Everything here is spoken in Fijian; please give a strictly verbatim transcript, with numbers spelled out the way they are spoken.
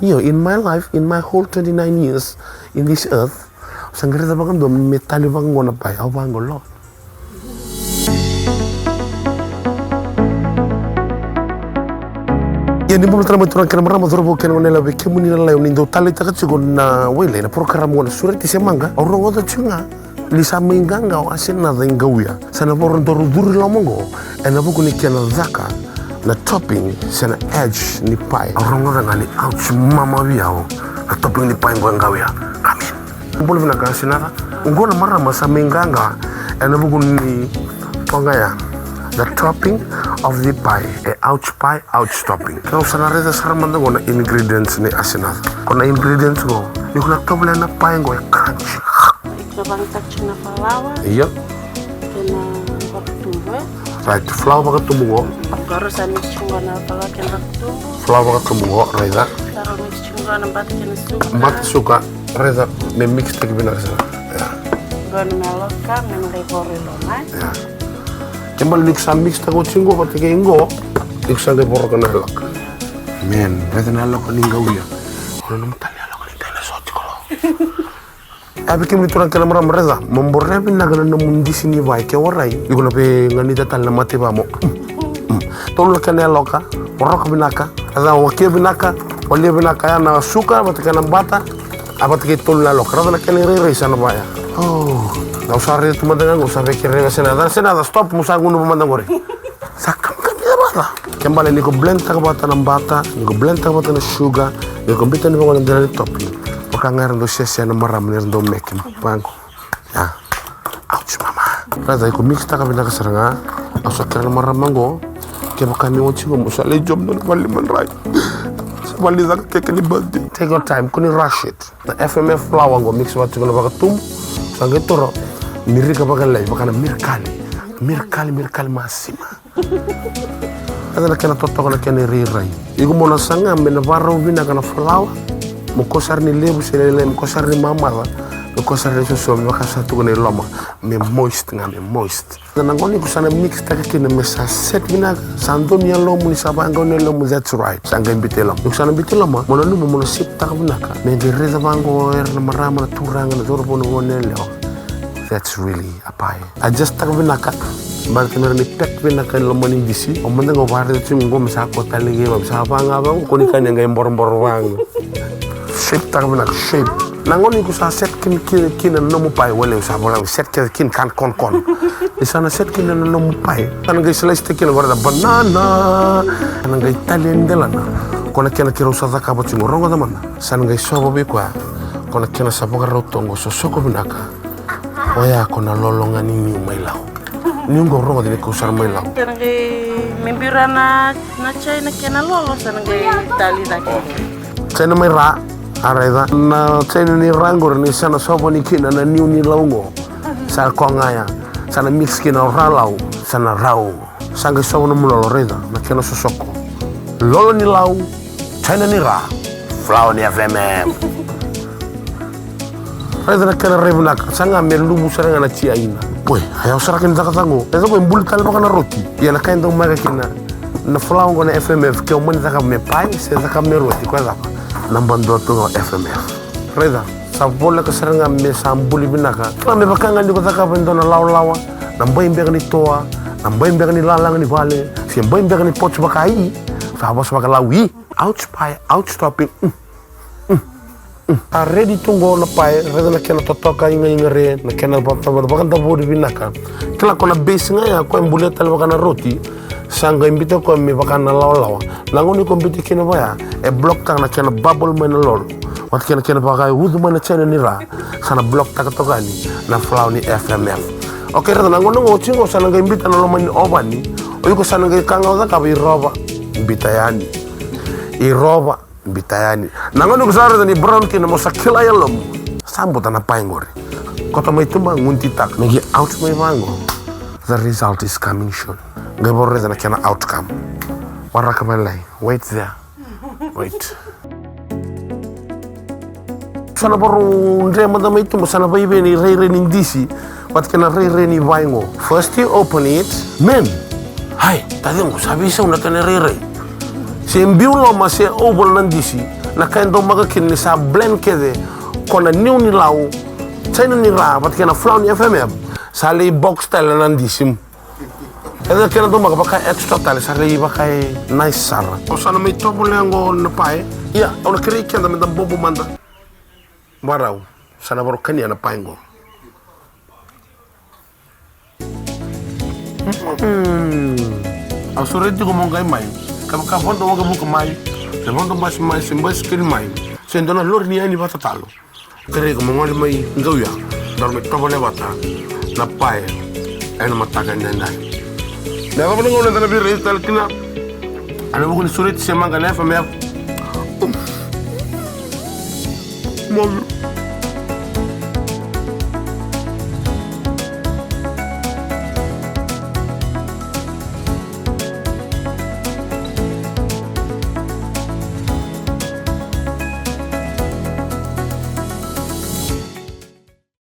Io, in my life, in my whole twenty-nine years in this earth, sa qai raica vakadua me tali vaqo na pae, au vaqo lo. Ia ni bula tale mai turaga kei na marama, cauravou kei na goneyalewa, vei kemuni na lai o ni dau taleitaka tiko na wailei, na program qo na Sureti se Maqa, au rogoca tiko ga ni sa mai qaqa o Asenaca i Qauia. Sa na voro daru curu i loma qo ena vuku ni kena caka na topping se na edge ni pae. Au rogoca ga ni ouch mama vei au na topping ni pae qo e Qauia. Come in. Bula vinaka Asenaca. Qo na marama sa mai qaqa ena vuku ni toga ya, the topping of the pie, e ouch pie, ouch topping. Keirau sa na raica sara mada qo na ingredients nei Asenaca. Ko na ingredients qo, ni ko na tovolea na pae qo e crunchy. Iko vaqataka tiko na falawa. Io. Kei na vakatubu, e? Right, falawa vakatubu qo. Qo rau sa mix tiko qo na falawa kei na vakatubu. Falawa vakatubu qo, raica. Sa rau mix tiko qo na bata kei na suka. Bata, suka, raica, me mix taki vinaka sara. Ia. Qo na yaloka, me na qai voro i loma, e? Ia. Ke bale ni ko sa mix taka oti qo vata kei qo, ni ko sa qai voroka na yaloka. Man, raica na yaloka ni Qauia. Qo na nomu tani yaloka ni dinosaur tiko lo. Ia vei kemuni turaga kei na marama, raica, mo borea vinaka na nomu disi ni vae ke warai. Iko na veiganita tale na mate va mo. Mm, mm. Tolu na kena yaloka, voroka vinaka. Raica, wakia vinaka, walia vinaka ya na suka vata kei na bata. A vata kei tolu na yaloka, raica na kena irairai sa na vaya. Oh, au sa raica tu mada ga qo, sa vei kei raica Asenaca, Asenaca, stop, mo sa gunuva mada qori. Sa kamikamica vata. Ke bale ni ko blend taka vata na bata, ni ko blend taka vata na sugar, ni ko biuta ni vaqo na dela ni topping. Vaka ga era dau sese na marama ni ra dau meke vaqo. Ia. Ouch mama. Raica, iko mix taka vinaka sara ga. Au sa kere na marama qo. Kevaka ni oti qo mo sa lai job na vale ni madrai. Sa vale ni caka keke ni birthday. Take your time, ko ni rush it. Na F M F flour qo mix vata tiko na vakatubu. Sa qai toro. Mirika vakalailai, vaka na mirikali. Mirikali, mirikali masima. Eda na kena totoka na kena irairai. Iko mo na saga me na varau vinaka na falawa. Mo kua sara ni levu se lailai, mo kua sara ni mamaca. Mo kua sara ni soso, me vaka sa tukuna i loma. Me moist ga, me moist. Na gauna iko sa na mix taka kina me sa set vinaka. Sa donu yalomu ni sa vaqo na yalomu, that's right. Sa qai biuta i loma. Iko sa na biuta i loma, mo na lumu mo na sip taka vinaka. Me qai raica vaqo era na marama, na turaga, na cauravou, na goneyalewa. That's really a pie. Adjust taka vinaka. Baleta me rawa ni pack vinaka e loma ni disi. O mada ga o vakaraica tiko qo me sa kua tale ga, me sa vaga vaqo, ko ni kania qai boroboro vaqo. Shape taka vinaka, shape. Na gauna ni ko sa set kina, kina, kina na nomu pie, wale, sa voleka set kece kina ka na konakona. Ni sa na set kina na nomu pie, sa na qai slice taki kina qo na banana. Sa na qai tali e delana. Ko na kena keirau sa cakava tiko qo, rogoca mada. Sa na qai sova vei koya. Ko na kena sa vakarau toka qo, sosoko vinaka. Oya ko na lolo ga ni niu mai Lau. Niu qo rogoca ni kau sara mai Lau. Sa na qai me biu ra na, na China kei na lolo, sa na qai tali cake. China mai Ra, a raica. Na China ni Ra qori ni sa na sova ni kina na niu ni Lau qo. Sa koya ga ya. Sa na mix kina o Ra Lau, sa na rau. Sa qai sova nomu lolo, raica na kena sosoko. Lolo ni Lau, China ni Ra, flour ni F M F. Raica na kena rai vinaka, sa ga me luvu sara ga na China. Boy, a yawa sara kina cakacaka qo. Raica boy, buli tale vaka na roti. Ia na ka e dau maka kina na flour qo na F M F, ke o mani cakava me pie se cakava me roti, koya cava? Naba dua tu ga o F M F. Raica. Sa voleka sara ga me sa buli vinaka. Sa me vaka ga ni ko cakava e dua na lawalawa, na bai beka ni toa, na bai beka ni lalaga ni vale, se bai beka ni pots vaka i, sa vosa vakalau i. Ouch pie, ouch topping. Mm, mm, mm. A ready tu qo na pie, raica na kena totoka, igaiga re, na kena vaka, vaka, vakadavori vinaka. Kila ko na base ga ya, ko e bulia tale vaka na roti. Sa qai biuta koya me vaka na lawalawa. Na gauna iko biuta kina vaya, e block taka na kena bubble mai na lolo. Vata kei na kena vaka e ucu mai na China ni Ra. Sa na block taka toka yani na flour ni F M F. Okay, raica na gauna qo oti qo sa na qai biuta na loma ni ovani. O iko sa na qai ka ga o cakava, irova. Biuta yani. Irova. Biuta yani. Na gauna iko sa raica ni brown kina mo sa kila e yalomu. Sa buta na pie qori. Koto mai tuba, guditaka. Me qai out mai vaqo. The result is coming soon. Qai vakaraica na kena outcome. Waraka vakalailai. Wait there. Wait. Sa na varau dre mada mai tuba, sa na vaive ni rairai ni disi. Vata kei na rairai ni vaqo. First you open it. Man. Hai, taciqu, sa veisau na kena rairai. Se biu loma se oval na disi. Na ka e daumaka kina ni sa blend kece ko na niu ni Lau, China ni Ra vata kei na flour ni F M F, sa lai box tale na dish. E na kena daumaka vaka extra tale, sa lai vaka e nice sara. Au sa na mai tovolea qo na pae. Ia, au na kerei keda me da bobo mada. Varau, sa na varau kania na pae qo. Mm. Au sureti tiko mo qai mai. Ka vaka vodo waqavuka mai, se vodo basi mai, se basi keli mai, se dua na lori ni yani vata talo. Kerei iko mo gole mai qauya, daru mai tovolea vata na pae ena mataka ni daidai. Na yacova na gauna eda na veirai tale kina ena vuku ni sureti se maqa na F M F. Molu.